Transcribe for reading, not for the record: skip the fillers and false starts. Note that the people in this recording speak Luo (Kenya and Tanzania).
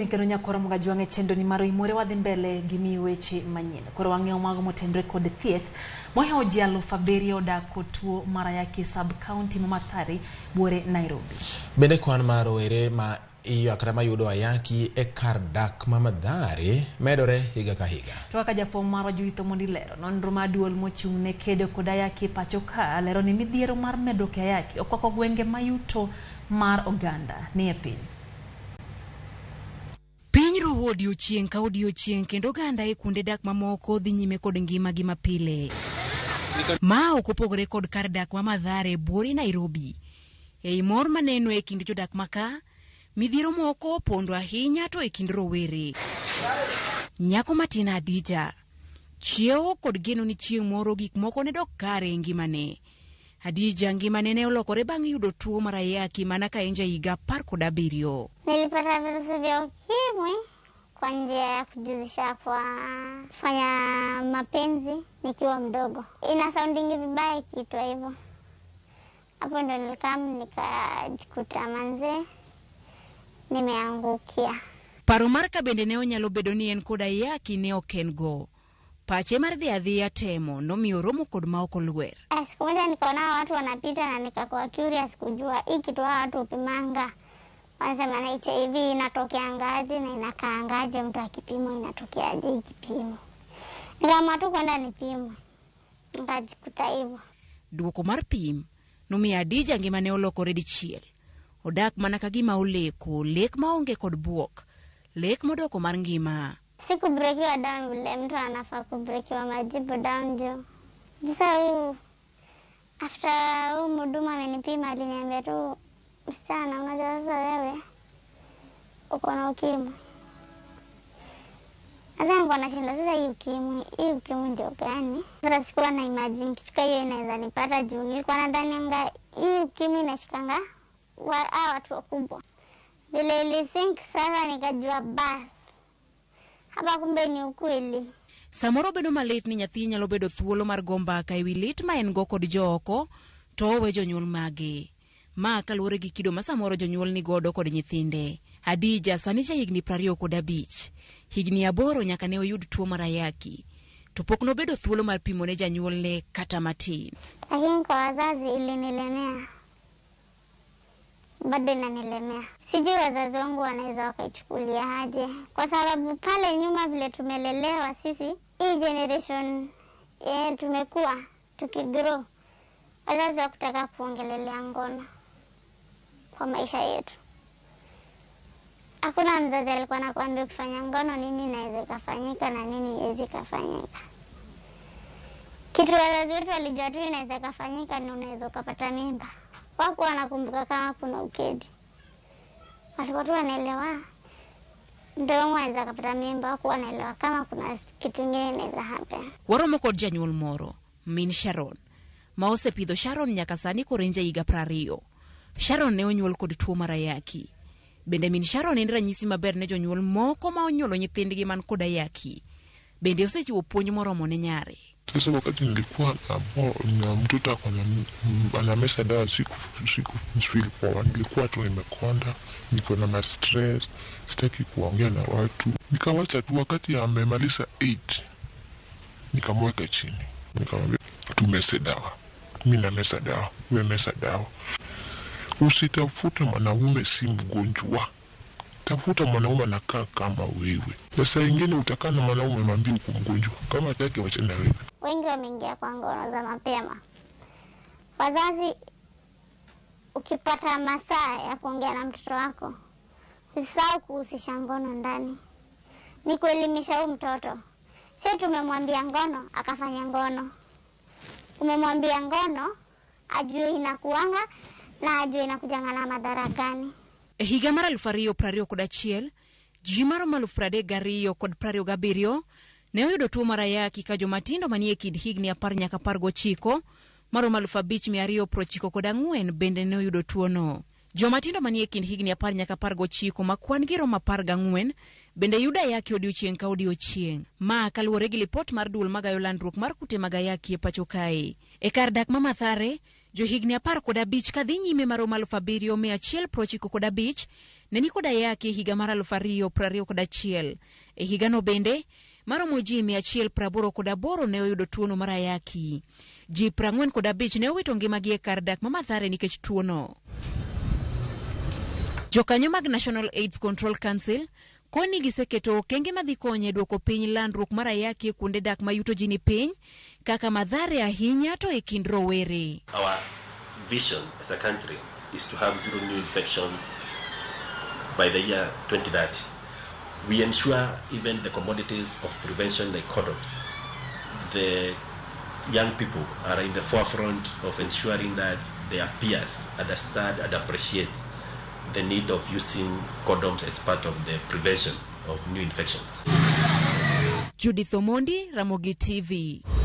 Kendo nyakoro mga jwang' e chenro ni mar oimore wadhi mbele gi miyi weche manyien. Koro wang'eyo mago motenore kod thieth. Mohewo ji 7,000 odak kod tuo mar ayaki sub county ma Mathare buore Nairobi. Bende kwan mar rowere ma iyo kata mayudo ayaki e kar dak ma Mathare medore higa ka higa. To kaka jafwambo marwa Judith Omondi lero, nonro mar duol mochung' ne kedo kod ayaki e pacho ka lero ni midhiero mar medruok e ayaki okwako gwenge ma yuto mar oganda ni e piny. Piny ruwo odiochieng' ka odiochieng' kendo oganda e kuonde dak mamoko dhi nyime kod ngimagi mapile. Ma ok opogore kod kar dak ma Mathare buore Nairobi. Ei mor maneno e kind jodak maka, midhiero moko opondo ahinya to e kind rowere. Nyako matin Adija chiewo kod geno ni chieng' moro gik moko ne dok kare e ngimane. Hadija ngimane ne olokore bang' yudo tuo mar ayaki mana ka en jahiga 17. Nilipata virusi vya ukimwi kwa njia ya kujihusisha kwa kufanya mapenzi nikiwa mdogo. Ina soundingi vibaya ikiitwa hivyo. Hapo ndo nilikam nikajikuta manze nimeangukia. Paro mar ka bende ne onyalo bedo ni en kod ayaki ne ok en go. Pache mar dhi adhiya temo nomiyo romo kod ma ok olwer. Siku moja nikaona watu wanapita na nikakuwa curious kujua hii kitu hawa watu hupimanga. Wanasema na HIV inatokeangaje na inakaangaje, mtu akipimwa inatokeaje ikipimwa. Nikaamua tu kwenda nipimwe. Nikajikuta hivyo. Duoko mar pim nomiyo Adija ngimane olokore dichiel. Odak mana ka gima oleko, lek maonge kod buok, lek modoko mar ngima. Sikubrekiwa down vile mtu anafaa kubrekiwa majibu down juu. Sasa huyu after huyu mhudumu amenipima aliniambia tu, msichana, unajua sasa wewe uko na ukimwi. Sasa nilikuwa nashinda sasa hii ukimwi ndio gani? Sasa sikuwa na imagine kitu kama hiyo inaweza nipata juu nilikuwa nadhani hii ukimwi inashikanga hawa watu wakubwa. Vile ilisink sasa nikajua bas. Hapa kumbe ni ukweli. Samoro bedo malit ni nyathi nyalo bedo thuolo mar go mbaka ewi lit ma en go kod jooko to owe jonyuol mage. Ma kaluwore gi kido ma samoro jonyuol ni godo kod nyithinde. Hadija sani ja higni 25. Higni 8 nyaka ne oyud tuo mar ayaki. To pok nobedo thuolo mar pimo ne janyuolne kata matin. Lakini kwa wazazi ilinilemea. Bado inanilemea. Sijui wazazi wangu wanaweza wakaichukulia aje. Kwa sababu pale nyuma vile tumelelewa sisi, hii generation tumekuwa tukigrow. Wazazi hawakutaka kuongelelea ngono kwa maisha yetu. Hakuna mzazi alikuwa anakuambia ukifanya ngono nini inaweza ikafanyika na nini haiwezi ikafanyika. Kitu wazazi wetu walijua tu inaweza ikafanyika ni unaweza ukapata mimba. Hawakuwa wanakumbuka kama kuna ukedi. Walikuwa tu wanaelewa mtoto wangu anaweza akapata mimba, hawakuwa wanaelewa kama kuna kitu kingine inaweza happen. Waromo kod janyuol moro, min Sharon, ma osepidho Sharon nyaka sani koro en jahiga 20. Sharon ne onyuol kod tuo mar ayaki. Bende min Sharon en ranyisi maber ne jonyuol moko ma onyuolo nyithindgi man kod ayaki. Bende osechiwo puonj moromo ne nyare. Sasa wakati nilikuwa na mtoto anameza dawa, siku feel poa, nilikuwa tu nimekonda, niko na ma stress, sitaki kuongea na watu. Nikawacha tu wakati amemaliza 8, nikamweka chini, nikamwambia tumeze dawa, mimi nameza dawa, wewe meza dawa. Usitafute mwanaume si mgonjwa. Tafuta mwanaume anakaa kama wewe. Na saa ingine utakaa na mwanaume mwambie uko mgonjwa. Kama hataki wachana na wewe. Wengi wameingia kwa ngono za mapema. Wazazi, ukipata masaa ya kuongea na mtoto wako, usisahau kuhusisha ngono ndani. Ni kuelimisha huyu mtoto. Si tumemwambia ngono, akafanya ngono. Umemwambia ngono, ajue inakuanga na ajue inakujanga na madhara gani. E higa mar 2021, ji maromo 32,027 ne oyudo tuo mar ayaki ka jomatindo manie kind higni 10 nyaka 19 maromo 5,294 bende ne oyudo tuono. Jomatindo manie kind higni 10 nyaka 19 ma kwan gi romo 14 bende yudo ayaki odiochieng' ka odiochieng'. Ma kaluwore gi lipot mar duol magayo landruok mar kute mag ayaki e pacho kae. E kar dak ma Mathare, johigni 15 kadhi nyime maromo 7,195 ne ni kod ayaki e higa mar 2021. E higano bende, maromo ji 188 ne oyudo tuono mar ayaki. Ji 45 ne owito ngimagi e kar dak ma Mathare nikech tuono. Jokanyo mag National AIDS Control Council koni giseketo okenge madhi konyo e duoko piny landruok mar ayaki e kuonde dak ma yuto ji ni piny kaka Mathare ahinya to e kind rowere. Our vision as a country is to have zero new infections by the year 2030. We ensure even the commodities of prevention like condoms. The young people are in the forefront of ensuring that their peers understand and appreciate the need of using condoms as part of the prevention of new infections. Judith Omondi, Ramogi TV.